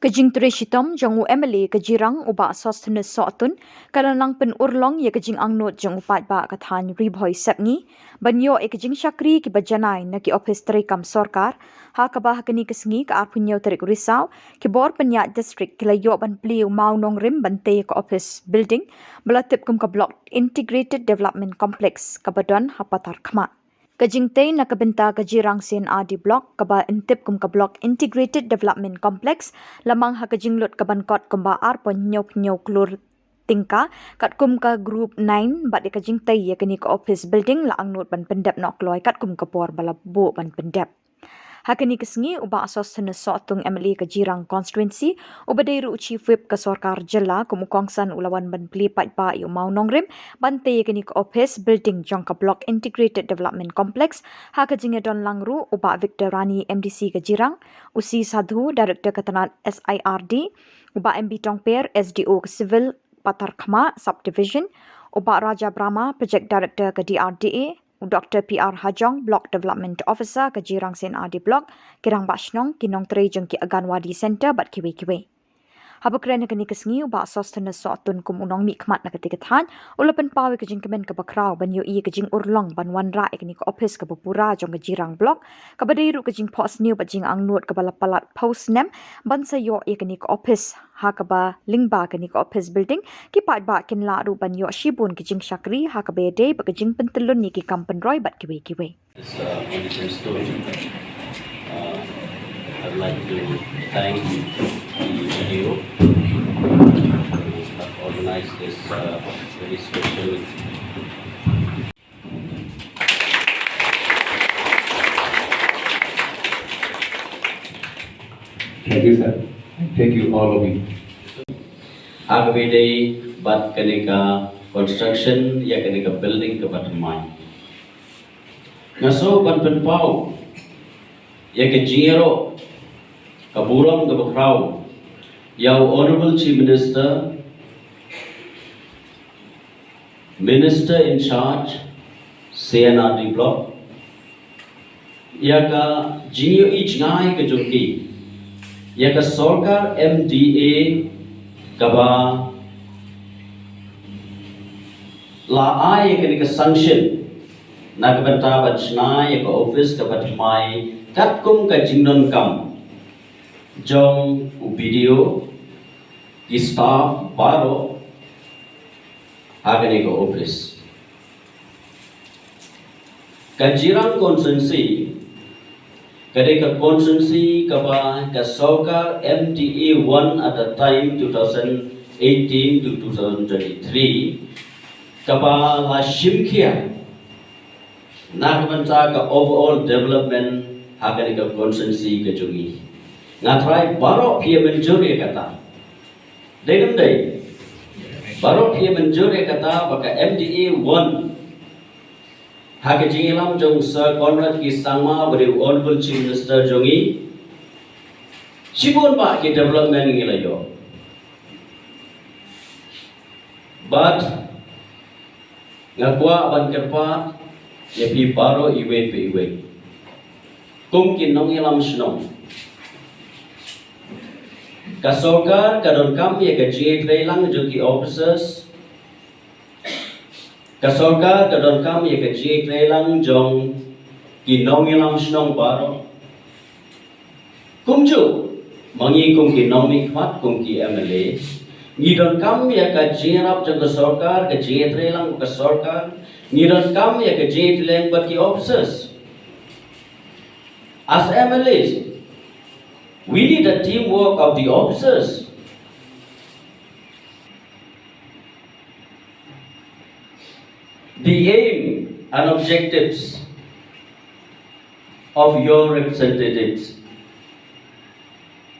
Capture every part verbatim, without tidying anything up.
Ka jingtrei shitom jong u M L A ka Jirang u Bah Sosthenes Sohtun ka la nang pynurlong ïa ka jingangnud jong u paidbah ka thaiñ Ri Bhoi Sepngi ban ïoh ïa ka jingshakri kiba janai na ki ophis treikam sorkar, ha kaba ha kane ka sngi ka arphew hynñiew tarik Risaw ki bor pynïaid district ki la ïoh ban plie u mawnongrim ban tei ïa ka ophis building ba la tip kum ka Block Integrated Development Complex kaba don ha Patharkhmah. Ka jingtei na ka bynta ka Jirang C and R D Block kaba yn tip kum ka Block Integrated Development Complex la mang ha ka jinglut kaban kot kumba ar point hynñiew hynñiew klur tyngka katkum ka Group nine, bad ïa ka jingtei ïa kane ka office building la angnud ban pyndep noh kloi katkum ka por ba la buh ban pyndep. Ha kane ka sngi u Bah Sosthenes Sohtun, M L A ka Jirang Constituency, uba dei ruh u Chief Whip ka sorkar jylla, kum u kongsan u la wan ban plie paidbah ïa u mawnongrim ban tei ïa kane ka office building jong ka Block Integrated Development Complex. Ha ka jingïadon lang ruh u Bah Victor Rani, M D C ka Jirang, u C Sadhu, Director ka tnat S I R D, u Bah M B Tongper, S D O ka Civil Patharkhmah Subdivision, u Bah Raja Brahma, Project Director ka D R D A, u Doctor P R Hajong, Block Development Officer ka Jirang C and R D Block, ki rangbah shnong, ki nongtrei jong ki Anganwadi Centre bad kiwei kiwei. Haba kren ha kane ka sngi u Bah Sosthenes Sohtun kum u nongmihkhmat na katei ka thaiñ u la pynpaw ïa ka jingkmen kaba khraw ban ïohi ïa ka jingurlong ban wanrah ïa kane ka office kaba pura jong ka Jirang Block, kaba dei ruh ka jingphohsniew bad jingangnud kaba la palat phew snem ban sa ïoh ïa kane ka office, ha kaba lyngba kane ka office building ki paidbah kin lah ruh ban ïoh shibun ki jingshakri, ha kaba ïadei bad ka jingpyntyllun ïa ki kam pynroi bad kiwei kiwei. This, uh, Medicine Store. Uh, I'd like to thank the B D O who have organized this, uh, very special. Thank you, sir. Thank you, all of you. Ha kaba ïadei bad kane ka construction ïa kane ka building kaba thymmai, nga sngew ban pynpaw ïa ka jingïaroh ka burom kaba khraw ïa u Honorable Chief Minister, Minister in charge, C and R D Block, ïa ka jingïohi jngai ka jong ki ïa ka sorkar M D A kaba la ai ïa kane ka sanction na ka bynta ban shna ïa ka office kaba thymmai katkum ka jingdonkam jong u B D O, ki staff baroh ha kane ka office. Ka Jirang constituency ka dei ka constituency kaba ka sorkar M D A one at the time, two thousand eighteen to two thousand twenty-three, kaba la shim khia na ka bynta ka overall development ha kane ka constituency ka jong ngi. Nga tharai baroh phi ïa mynjur ïa kata. Dei ne ym dei? Baroh phi ïa mynjur ïa kata ba ka M D A one, ha ka jingïalam jong Sir Conrad K Sangma, ba dei u Honorable Chief Minister jong ngi, shibun bah ki development ngi la ïoh. Bad nga kwah ban kyrpad ïa phi baroh iwei pa iwei, kum ki nongïalam shnong. Ka sorkar ka donkam ïa ka jingïatreilang jong ki officers. Ka sorkar ka donkam ïa ka jingïatreilang jong ki nongïalam shnong baroh. Kumjuh ma ngi kum ki nongmihkhmat, kum ki M L A, ngi donkam ïa ka jingïarap jong ka sorkar, ka jingïatreilang ka sorkar. Ngi donkam ïa ka jingïatreilang bad ki officers. As M L As, we need a teamwork of the officers. The aim and objectives of your representatives,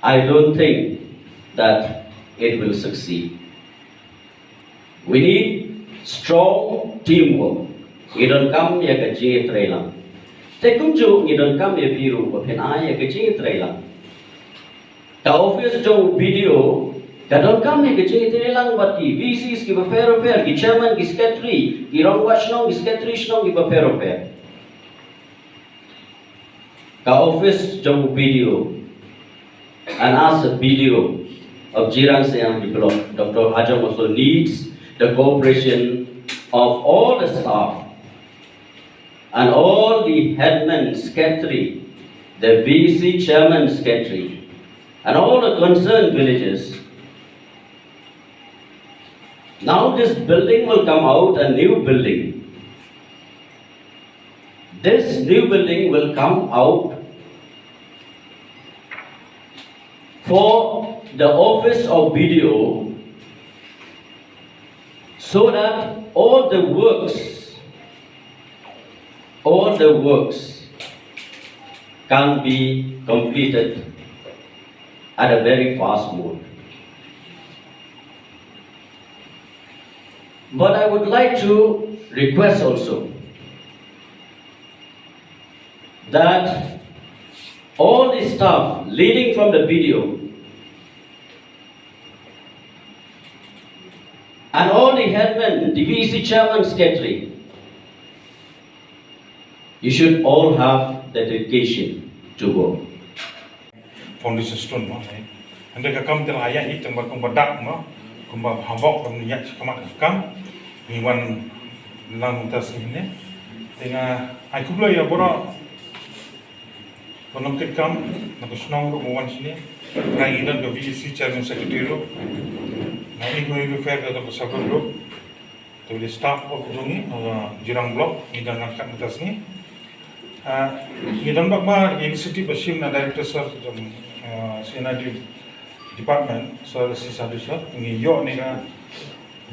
I don't think that it will succeed. We need strong teamwork. Ngi donkam ïa ka jingïatreilang. Te kumjuh ngi donkam ïa phi ruh ba phin ai ïa ka jingïatreilang. Ka office jong u B D O ka donkam ïa ka jingïatreilang bad ki V Cs kiba pher bapher, ki chairman, ki secretary, ki rangbah shnong, ki secretary shnong kiba pher bapher. Ka office jong u B D O And as the B D O of Jirang Sengam Block, Doctor Hajong also needs the cooperation of all the staff and all the headman secretary, the V C chairman secretary, and all the concerned villages. Now this building will come out, a new building. This new building will come out for the office of B D O, so that all the works, all the works can be completed at a very fast mode. But I would like to request also that all the staff leading from the B D O and all the headmen, the V C chairman, secretary, you should all have the dedication to work. Foundation stone mo. Hynrei ka kam te la ïa hi tang ba kumba dak mo. Kumba hambok kam ïa shi kamat kam. Ngi wan lang ta sini ne. Te nga ai khublei ïa boro. Ba nongtrei kam na ka shnong ruh ba wan sini. Nga ngi don ka V A C chairman secretary ruh. Nga ngi ko ngi fair ka ka sabon ruh. To the staff of jong ngi, uh, Jirang Block, ngi dang angkat mynta sngi. Uh, ngi don bak ba initiative ba shim na director sir jong, uh, C and I D department, sir C Sadhu sir, ngi ïoh ne ka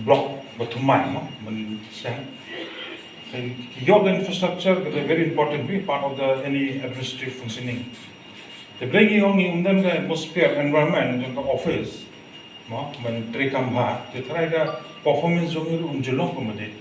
block ba thymmai mo, ban seng. Ngi ïoh ka infrastructure ka very important bit part of the any administrative functioning. Te bad ngi ong ngi ym don ka atmosphere environment jong ka office. Mo, ban trei kam bha, te tharai ka performance jong ngi ruh um ju long kumba dei.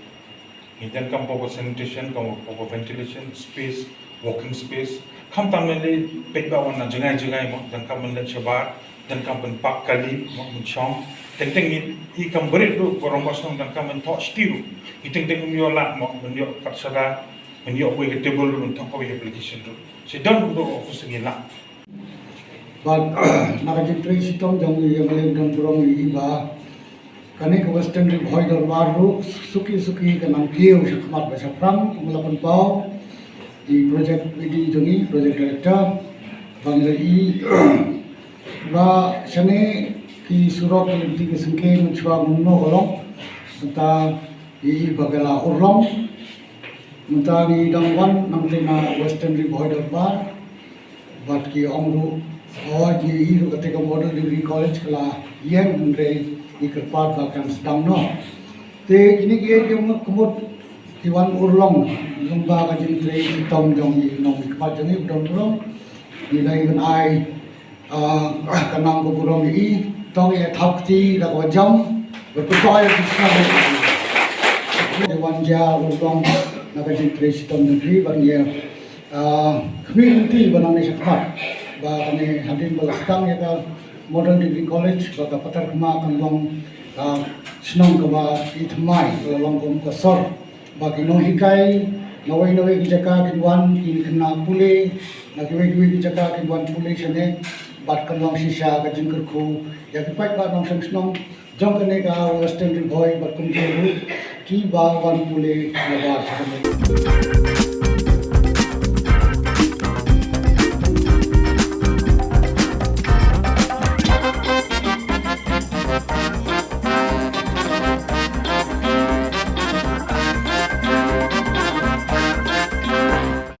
Ngi don kam proper sanitation, kam proper ventilation, space, working space. Khamtam ngi leh peit ba wan na jngai jngai mo, don kam ban leh shabar, don kam ban park kali mo, ban shong. Teng teng ngi i kam barit ruh, ba rong ba shnong don kam ban thoh shiti ruh. Ngi teng teng um ïoh lad mo, ban ïoh kat shada, ban ïoh wei ka table ruh, ban thoh kawei application ruh. Shi don ruh office ngi lad. Bad na ka jingtrei shitom jong i ïa ka lem don burom i ba kane ka Western Ri Bhoi Dorbar ruh suki suki ka nang kiew shakhmat ba shaphrang kumba la pynpaw i project lead jong i, project director, ba ngi la i ba shane ki surok ki lynti ki sengke mynshuwa mynno ka long. Mynta i ba ka la urlong. Mynta ngi dang wan nangtei na Western Ri Bhoi Dorbar. Bad ki ong ruh, o, ki i ruh kata ka Model Degree College ka la ïeng, hynrei ngi kyrpad ba kan sdang noh. Te kine ki ïa ki mut ki wan urlong lyngba ka jingtrei shitom jong ngi, nongmihkhmat jong ngi, u don burom. Ngi dei ban ai, ah, ka nam ka burom ïa i, tang ïa thap kti da kaba jam. Bad khublei ïa ki sngewbha. Ki wan jia urlong na ka jingtrei shitom jong ngi, bad ngi ïa Ah, khmih lynti ba nang ne shakhmat ba kane hadien ba la sdang ïa ka Model Degree College ba ka Patharkhmah kan long, ah, shnong kaba ithymmai, ka la long kum ka sor ba ki nonghikai na wei na wei ki jaka kin wan kin kynna pule, na kiwei kiwei ki jaka kin wan pule shane. Bad kan long shisha ka jingkyrkhu ïa ki paidbah nongshong shnong jong kane ka Western Ri Bhoi bad kumjuh ruh kiba wan pule nabar shane.